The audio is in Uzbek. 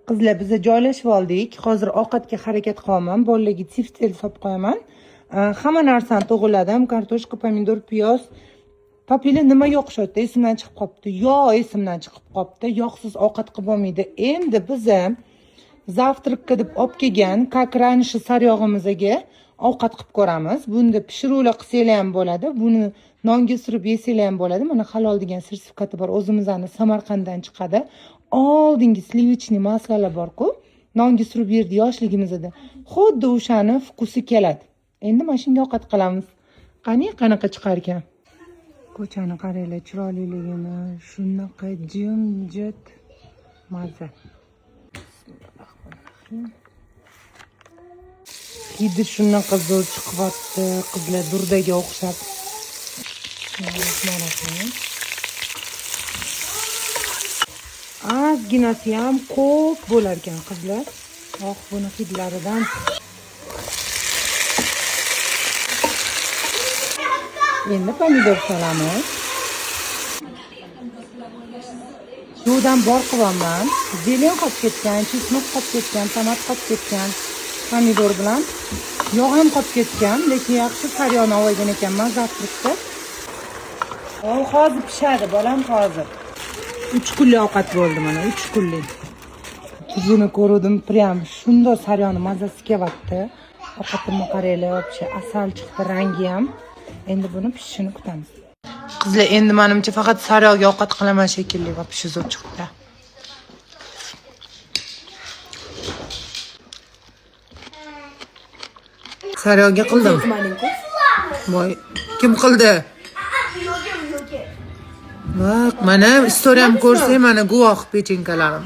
Qizlar, biza joylashib oldik. Hozir ovqatga harakat qilaman. Bolalarga tiftel solib qo'yaman. Hamma narsani to'g'riladim. Kartoshka, pomidor, piyoz. Papila nima yo'q shu yerda, esimdan chiqib qolibdi. Yog' esimdan chiqib qolibdi. Yog'siz ovqat qilib bo'lmaydi. Endi biza завтрак ka deb olib kelgan, как раньше, sariyog'imizga ovqat qilib ko'ramiz. Bunda pishiruvlar qilsanglar ham bo'ladi. Buni nonga surib yesanglar ham bo'ladi. Mana, halol degan sertifikati bor. O'zimizni Samarqanddan chiqadi. Oldingi сливочный масло lar bor-ku, nonga surib yerdi yoshligimizda. Xuddi o'shani вкус i keladi. Endi mana shunga ovqat qilamiz. Qani, qanaqa chiqar ekan? Ko'chani qaranglar chiroyliligini, shunaqa jimjit, maza. Bismillahirrohmanirrohim. Hidi shunaqa zo'r chiqyapti, qizlar, durdaga o'xshab. Bismillahirrohmanirrohim. Ozginasi ham ko'p bo'lar ekan, qizlar. Oh, buni hidlaridan. Endi pomidor solamiz. Suvdan bor qilyapman. Зелень qolib ketgan, чеснок qolib ketgan, tomat qolib ketgan pomidor bilan. Yog' ham qolib ketgan, lekin yaxshi sariyog'ni olgan ekanman завтрак da. Hozir pishadi, bolam, hozir. 3 kunlik ovqat bo'ldi mana, 3 kunlik. Tuzini ko'rdim, prям shundoq sariyog'ni mazasi kelyapti. Ovqatimni qaranglar, вообще asal chiqdi rangi ham. Endi buni pishishini kutamiz. Qizlar, endi menimcha faqat sariyog'ga ovqat qilaman shekilli, вообще zo'r chiqdi. Sariyog'ga qildim. Voy, kim qildi? Bak, mana istoriyam ko'rsang, mana guvoh pechenkalarim.